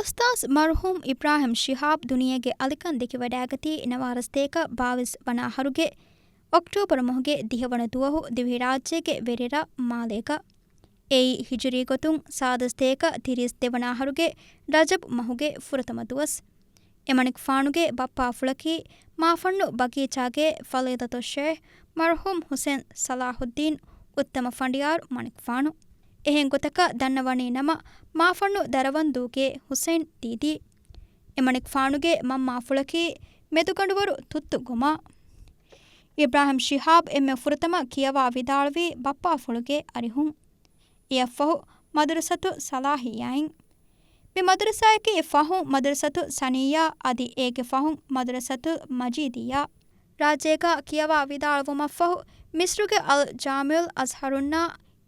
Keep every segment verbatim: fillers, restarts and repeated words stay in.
އުސްތާޒް މަރުޙޫމް އިބްރާހިމް ޝިހާބް ދުނިޔޭގެ އަލިކަން ދެކިވަޑައިގަތީ ނަވާރަސްތޭކަ ބާވީސް ވަނަ އަހަރުގެ އޮކްޓޯބަރު މަހުގެ ދިހަ ވަނަ ދުވަހު ދިވެހިރާއްޖޭގެ ވެރިރަށް މާލޭގަ. އެއީ ހިޖުރީ ގޮތުން ސާދަސްތޭކަ ތިރީސް ދެ ވަނަ އަހަރުގެ ރަޖަބް މަހުގެ ފުރަތަމަ ދުވަސް. އެމަނިކުފާނުގެ ބައްޕާފުޅަކީ މާފަންނު ބަގީޗާގެ ފަޟީލަތުއްޝޭޚް މަރްޙޫމް ޙުސައިން ޞަލާޙުއްދީން އުއްތަމަ ފަނޑިޔާރު މަނިކުފާނު. އެހެން ގޮތަކަށް ދަންނަވަނީ ނަމަ، މާފަންނު ދަރަވަންދޫގެ ޙުސައިން ދީދީ. އެމަނިކުފާނުގެ މަންމާފުޅަކީ މެދުގަނޑުވަރު ތުއްތު ގޮމާ. އިބްރާހިމް ޝިހާބް އެންމެ ފުރަތަމަ ކިޔަވާ ވިދާޅުވީ ބައްޕާފުޅުގެ އަރިހުން. އެއަށްފަހު މަދުރަސަތު ސަލާޙިއްޔާއިން. މި މަދުރަސާއަކީ ފަހުން މަދުރަސަތު ސަނިއްޔާ އަދި އޭގެ ފަހުން މަދުރަސަތު މަޖީދިއްޔާ. ރާއްޖޭގަ ކިޔަވާ ވިދާޅުވުމަށްފަހު، މިސްރުގެ އަލް ޖާމިޢުލް އަޒްހަރުންނާ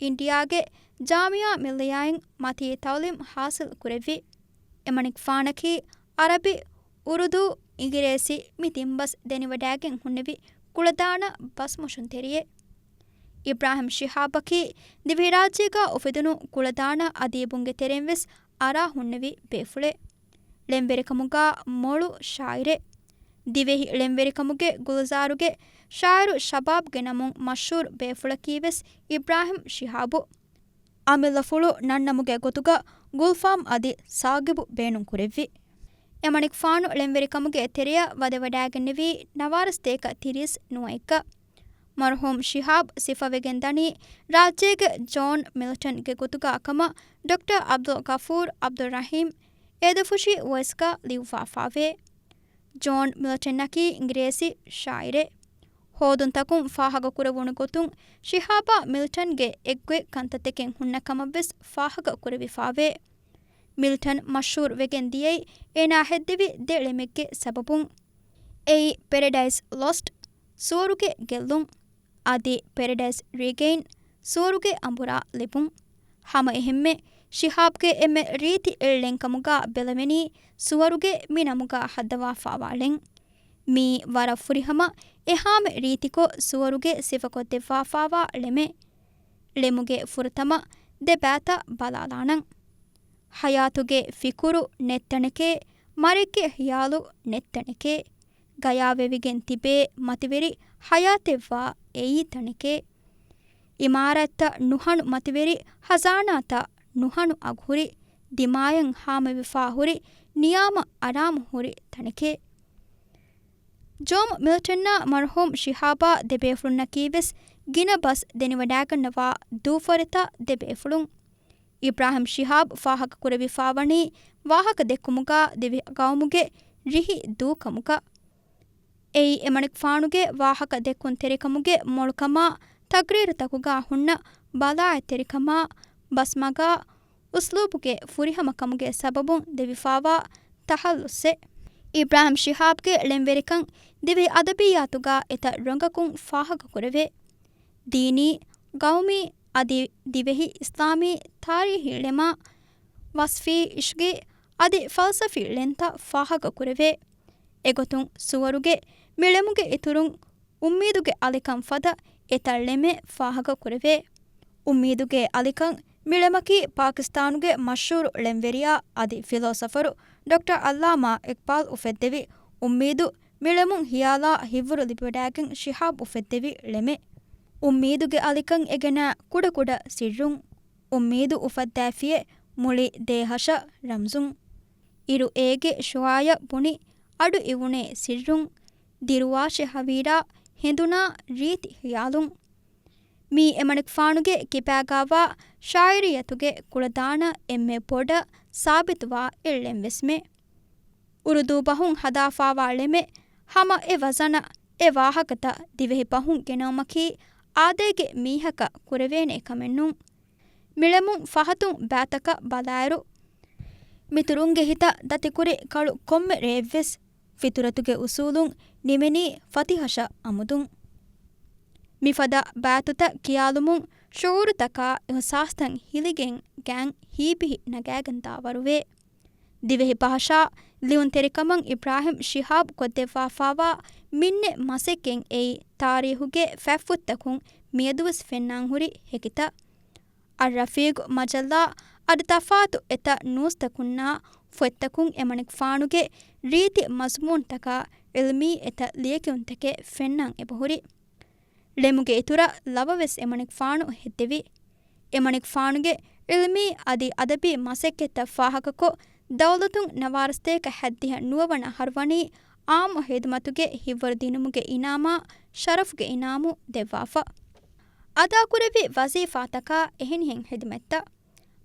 އިންޑިއާގެ ޖާމިޢާ މިއްލިއްޔާއިން މަތީ ތަޢުލީމް ޙާޞިލް ކުރެއްވި. އެމަނިކުފާނަކީ ޢަރަބި، އުރުދޫ، އިނގިރޭސި މި ތިން ބަސް ދެނިވަޑައިގެން ހުންނެވި ކުޅަދާނަ ބަސްމޮށުންތެރިއެއް. އިބްރާހިމް ޝިހާބަކީ ދިވެހިރާއްޖޭގަ އުފެދުނު ކުޅަދާނަ އަދީބުންގެ ތެރެއިން ވެސް އަރާ ހުންނެވި ބޭފުޅެއް. ޅެންވެރިކަމުގަ މޮޅު ޝާއިރެއް. ދިވެހި ޅެންވެރިކަމުގެ ގުލްޒާރުގެ ޝާއިރު ޝަބާބްގެ ނަމުން މަޝްހޫރު ބޭފުޅަކީ ވެސް އިބްރާހިމް ޝިހާބު. އަމިއްލަފުޅު ނަންނަމުގެ ގޮތުގަ ގުލްފާމް އަދި ސާގިބު ބޭނުން ކުރެއްވި. އެމަނިކުފާނު ޅެންވެރިކަމުގެ ތެރެއަށް ވަދެވަޑައިގެންނެވީ ނަވާރަސްތޭކަ ތިރީސް ނުވައެއްގަ. މަރްޙޫމް ޝިހާބް ސިފަވެގެން ދަނީ ރާއްޖޭގެ ޖޯން މިލްޓަންގެ ގޮތުގަ ކަމަށް ޑޮކްޓަރ ޢަބްދުލް ޣަފޫރު ޢަބްދުއްރަޙީމް އޭދަފުށި ވޮއިސްގަ ލިޔުއްވާފާވޭ. ޖޯން މިލްޓަންއަކީ އިނގިރޭސި ޝާއިރެއް. ހޯދުންތަކުން ފާހަގަކުރެވުނު ގޮތުން، ޝިހާބާ މިލްޓަންގެ އެއްގޮތް ކަންތައްތަކެއް ހުންނަ ކަމަށްވެސް ފާހަގަކުރެވިފާވޭ. މިލްޓަން މަޝްހޫރު ވެގެން ދިޔައީ އޭނާ ހެއްދެވި ދެ ޅެމެއްގެ ސަބަބުން. އެއީ ޕެރެޑައިސް ލޮސްޓް، ސުވަރުގެ ގެއްލުން، އަދި ޕެރެޑައިސް ރީގެއިން، ސުވަރުގެ އަނބުރާ ލިބުން. ހަމައެހެންމެ، ޝިހާބްގެ އެންމެ ރީތި އެއް ޅެންކަމުގަ ބެލެވެނީ ސުވަރުގެ މި ނަމުގަ ހައްދަވާފާވާ ޅެން. މީ ވަރަށް ފުރިހަމަ އެހާމެ ރީތިކޮށް ސުވަރުގެ ސިފަކޮށްދެއްވާފާވާ ޅެމެއް. ޅެމުގެ ފުރަތަމަ ދެ ބައިތައް ބަލާލާނަން. ޙަޔާތުގެ ފިކުރު ނެތް ތަނެކޭ، މަރެއްގެ ޚިޔާލު ނެތް ތަނެކޭ، ގަޔާވެވިގެން ތިބޭ މަތިވެރި ޙަޔާތެއްވާ އެއީ ތަނެކޭ. އިމާރާތްތައް ނުހަނު މަތިވެރި ޚަޒާނާތައް ނުހަނު އަގުހުރި، ދިމާޔަށް ހާމަވެފާ ހުރި ނިޔާމަ އަރާމު ހުރި ތަނެކޭ. ޖޯން މިލްޓަންއާ މަރްޙޫމް ޝިހާބާ ދެބޭފުޅުންނަކީ ވެސް ގިނަ ބަސް ދެނިވަޑައިގަންނަވާ ދޫފަރިތަ ދެ ބޭފުޅުން. އިބްރާހިމް ޝިހާބް ފާހަގަކުރެވިފާވަނީ ވާހަކަ ދެއްކުމުގަ ދިވެހި ޤައުމުގެ ރިހި ދޫކަމުގަ. އެއީ އެމަނިކުފާނުގެ ވާހަކަ ދެއްކުންތެރިކަމުގެ މޮޅުކަމާ ތަގްރީރުތަކުގަ ހުންނަ ބަލާއެތެރިކަމާ ބަސްމަގާ އުސްލޫބުގެ ފުރިހަމަކަމުގެ ސަބަބުން ދެވިފާވާ ތަޚައްލުޞެއް. އިބްރާހިމް ޝިހާބްގެ ޅެންވެރިކަން ދިވެހި އަދަބިއްޔާތުގަ އެތައް ރަނގަކުން ފާހަގަކުރެވޭ. ދީނީ، ޤައުމީ އަދި ދިވެހި އިސްލާމީ ތާރީޚީ ޅެމާ، ވަސްފީ އިޝްގީ އަދި ފަލްސަފީ ޅެންތައް ފާހަގަކުރެވޭ. އެގޮތުން ސުވަރުގެ މި ޅެމުގެ އިތުރުން އުއްމީދުގެ އަލިކަން ފަދަ އެތައް ޅެމެއް ފާހަގަކުރެވޭ. އުއްމީދުގެ އަލިކަން މި ޅެމަކީ ޕާކިސްތާނުގެ މަޝްހޫރު ޅެންވެރިޔާ އަދި ފިލޯސަފަރު ޑޮކްޓަރ ޢައްލާމާ އިޤްބާލް އުފެއްދެވި އުއްމީދު މި ޅެމުން ޚިޔާލާ ހިތްވަރު ލިބިވަޑައިގެން ޝިހާބް އުފެއްދެވި ޅެމެއް. އުއްމީދުގެ އަލިކަން އެގެނާ ކުޑަކުޑަ ސިއްރުން. އުއްމީދު އުފައްދައިފިއޭ މުޅި ދޭހަށަށް ރަމްޒުން. އިރު އޭގެ ޝުޢާޢަށް ބުނި އަޑު އިވުނޭ ސިއްރުން. ދިރުވާށޭ ހަވީރާ ހެނދުނާ ރީތި ޚިޔާލުން. މީ އެމަނިކުފާނުގެ ކިބާގާވާ ޝާޢިރިއްޔަތުގެ ކުޅަދާނަ އެންމެ ބޮޑަށް ސާބިތުވާ އެއް ޅެން ވެސްމެ. އުރުދޫ ބަހުން ހަދާފާވާ ޅެމެއް ހަމަ އެ ވަޒަނަށް އެ ވާހަކަތައް ދިވެހި ބަހުން ގެނައުމަކީ އާދައިގެ މީހަކަށް ކުރެވޭނޭ ކަމެއް ނޫން. މި ޅެމުން ފަހަތުން ބައިތަކަށް ބަލާއިރު، މިތުރުންގެ ހިތަށް ދަތިކުރި ކަޅު ކޮންމެ ރެއެއްވެސް ފިޠުރަތުގެ އުސޫލުން ނިމެނީ ފަތިހަށަށް އަމުދުން. މިފަދަ ބައިތުތައް ކިޔާލުމުން ޝުޢޫރުތަކާ އިޙްސާސްތައް ހިލިގެން ގައިން ހީބިހި ނަގާގެން ދާވަރުވޭ. ދިވެހި ބަހަށާ ލިޔުންތެރިކަމަށް އިބްރާހިމް ޝިހާބް ކޮށްދެއްވާފާވާ މިންނެ މަސައްކަތް އެއީ ތާރީހުގެ ފަތްފުށްތަކުން މިއަދުވެސް ފެންނާންހުރި ހެކިތައް. އައްރަފީގު މަޖައްލާ އަދި ތަފާތު އެތައް ނޫސްތަކުންނާ ފޮތްތަކުން އެމަނިކުފާނުގެ ރީތި މަޒުމޫންތަކާ ޢިލްމީ އެތައް ލިޔެކިޔުންތަކެއް ފެންނަން އެބަހުރި. ޅެމުގެ އިތުރަށް ލަވަވެސް އެމަނިކުފާނު ހެއްދެވި. އެމަނިކުފާނުގެ ޢިލްމީ އަދި އަދަބީ މަސައްކަތްތައް ފާހަގަކޮށް، ދައުލަތުން ނަވާރަސަތޭކަ ހައްދިހަ ނުވަވަނަ އަހަރު ވަނީ ޢާއްމު ޚިދުމަތުގެ ހިތްވަރު ދިނުމުގެ އިނާމާ ޝަރަފުގެ އިނާމު ދެއްވާފަ. އަދާކުރެއްވި ވަޒީފާތަކާ އެހެނިހެން ޚިދުމަތްތައް.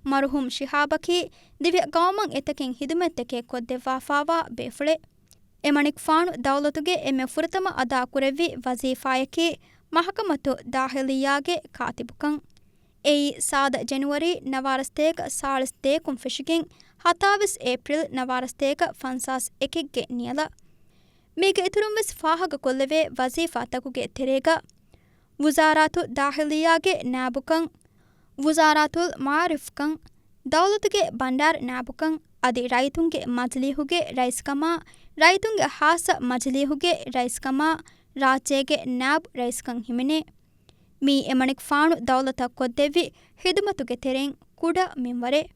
މަރުޙޫމް ޝިހާބަކީ ދިވެހި ޤައުމަށް އެތަކެއް ޚިދުމަތްތަކެއް ކޮށްދެއްވާފާވާ ބޭފުޅެއް. އެމަނިކުފާނު ދައުލަތުގެ އެންމެ ފުރަތަމަ އަދާކުރެއްވި ވަޒީފާޔަކީ މަޙްކަމަތު ދާޚިލިއްޔާގެ ކާތިބުކަން. އެއީ ސާދަ ޖެނުއަރީ ނަވާރަސަތޭކަ ސާޅީސް ދޭކުން ފެށިގެން ހަތާވީސް އޭޕްރިލް ނަވާރަސަތޭކަ ފަންސާސް އެކެއްގެ ނިޔަލަށް. މީގެ އިތުރުން ވެސް ފާހަގަކޮށްލެވޭ ވަޒީފާތަކުގެ ތެރޭގަ ވުޒާރާތު ދާޚިލިއްޔާގެ ނާއިބުކަން، ވުޒާރާތުލް މަޢާރިފްކަން، ދައުލަތުގެ ބަންޑާރަ ނާއިބުކަން އަދި ރައްޔިތުންގެ މަޖިލީހުގެ ރައީސްކަމާ، ރައްޔިތުންގެ ޚާއްޞަ މަޖިލީހުގެ ރައީސްކަމާ، ރާއްޖޭގެ ނާއިބު ރައީސްކަން ހިމެނޭ. މީ އެމަނިކުފާނު ދައުލަތަށް ކޮށްދެއްވި ޚިދުމަތުގެ ތެރެއިން ކުޑަ މިންވަރެއް.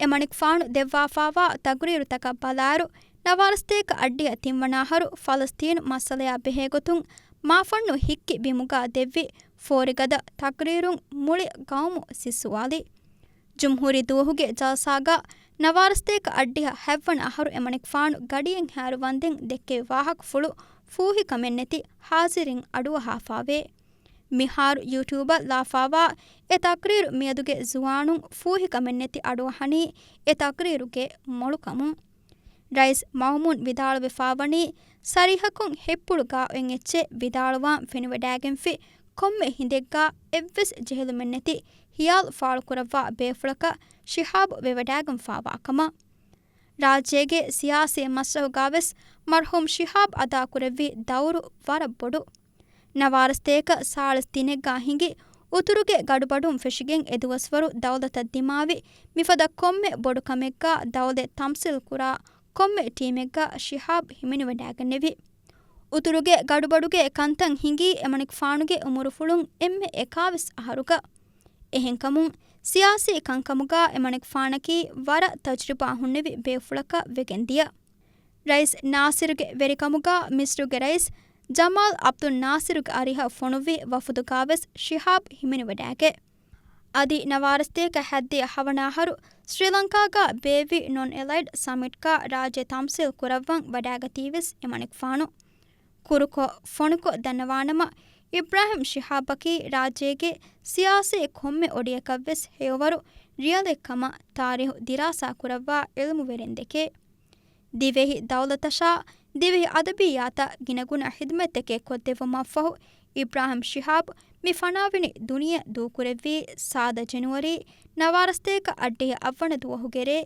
އެމަނިކުފާނު ދެއްވާފާވާ ތަޤްރީރުތަކަށް ބަލާއިރު، ނަވާރަސަތޭކަ އައްޑިހަ ތިންވަނަ އަހަރު ފަލަސްޠީނު މައްސަލަޔާ ބެހޭގޮތުން މާފަންނު ހިއްކި ބިމުގަ ދެއްވި ފޯރިގަދަ ތަޤްރީރުން މުޅި ޤައުމު ސިއްސުވާލި. ޖުމްހޫރީ ދުވަހުގެ ޖަލްސާގަ ނަވާރަސަތޭކަ އައްޑިހަ ހަތްވަނަ އަހަރު އެމަނިކުފާނު ގަޑިއެއްހާއިރު ވަންދެން ދެއްކެވި ވާހަކަފުޅު ފޫހިކަމެއްނެތި ޙާޟިރީން އަޑުއަހާފާވޭ. މިހާރު ޔޫޓިއުބަށް ލާފާވާ އެ ތަޤްރީރު މިއަދުގެ ޒުވާނުން ފޫހިކަމެއްނެތި އަޑުއަހަނީ އެ ތަޤްރީރުގެ މޮޅުކަމުން. ރައީސް މައުމޫން ވިދާޅުވެފާވަނީ، ސަރީހަކޮށް ހިތްޕުޅު ގާތް އެއްޗެއް ވިދާޅުވާން ފެނިވަޑައިގެންފި ކޮންމެ ހިނދެއްގާ އެއްވެސް ޖެހިލުމެއްނެތި ހިޔާލު ފާޅުކުރައްވާ ބޭފުޅަކަށް ޝިހާބު ވެވަޑައިގެންފާވާކަމަށް. ރާއްޖޭގެ ސިޔާސީ މަސްރަހުގާވެސް މަރްޙޫމް ޝިހާބް އަދާކުރެއްވި ދައުރު ވަރަށް ބޮޑު. ނަވާރަސަތޭކަ ސާޅީސް ތިނެއްގާ ހިނގި އުތުރުގެ ގަޑުބަޑުން ފެށިގެން އެދުވަސްވަރު ދައުލަތަށް ދިމާވި މިފަދަ ކޮންމެ ބޮޑު ކަމެއްގާ ދައުލަތް ތަމްސީލް ކުރާ ކޮންމެ ޓީމެއްގާ ޝިހާބް ހިމެނިވަޑައިގެންނެވި. އުތުރުގެ ގަޑުބަޑުގެ ކަންތައް ހިނގީ އެމަނިކުފާނުގެ އުމުރުފުޅުން އެންމެ އެކާވީސް އަހަރުގަ. އެހެންކަމުން، ސިޔާސީ ކަންކަމުގާ އެމަނިކުފާނަކީ ވަރަށް ތަޖުރިބާ ހުންނެވި ބޭފުޅަކަށް ވެގެންދިޔަ. ރައީސް ނާސިރުގެ ވެރިކަމުގާ މިސްރުގެ ރައީސް ޖަމާލް އަބްދުލް ނާސިރުގެ އަރިހަށް ފޮނުއްވި ވަފުދުގާވެސް ޝިހާބް ހިމެނިވަޑައިގެ. އަދި ނަވާރަސަތޭކަ ހައްދިހަ ހަވަނަ އަހަރު ސްރީލަންކާގާ ބޭއްވި ނޮން އެލައިޑް ސަމިޓްގާ ރާއްޖެ ތަމްސީލް ކުރައްވަން ވަޑައިގަތީވެސް އެމަނިކުފާނު. ކުރުކޮށް ފޮނުކޮށް ދަންނަވާނަމަ، އިބްރާހިމް ޝިހާބަކީ ރާއްޖޭގެ ސިޔާސީ ކޮންމެ އޮޑިއަކަށްވެސް ހެޔޮވަރު ރިޔަލެއްކަމަށް ތާރީހު ދިރާސާ ކުރައްވާ ޢިލްމުވެރިންދެކެ. ދިވެހި ދައުލަތަށާ ދިވެހި އަދަބިއްޔާތަށް ގިނަގުނަ ޚިދުމަތްތަކެއް ކޮށްދެއްވުމަށްފަހު، އިބްރާހިމް ޝިހާބް މި ފަނާވަނި ދުނިޔެ ދޫކުރެއްވީ ސާދަ ޖެނުއަރީ ނަވާރަސަތޭކަ އައްޑިހަ އަށްވަނަ ދުވަހުގެ ރޭ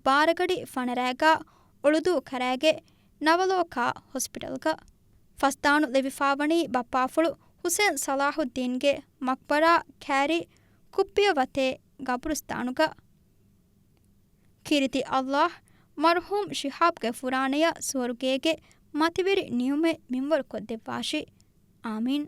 ބާރަގަޑި ފަނަރައިގާ އުޅުދޫ ކަރައިގެ ނަވަލޯކާ ހޮސްޕިޓަލްގަ. ފަސްދާނުލެވިފާވަނީ ބައްޕާފުޅު ޙުސެން ޞަލާޙުއްދީންގެ މަޤްބަރާ ކައިރި ކުއްޕިޔަވަތޭ ގަބުރުސްތާނުގަ. ކީރިތި ﷲ މަރްޙޫމް ޝިހާބްގެ ފުރާނަޔަށް ސުވަރުގޭގެ މަތިވެރި ނިޢުމަތް މިންވަރުކޮށްދެއްވާށި. އާމީން.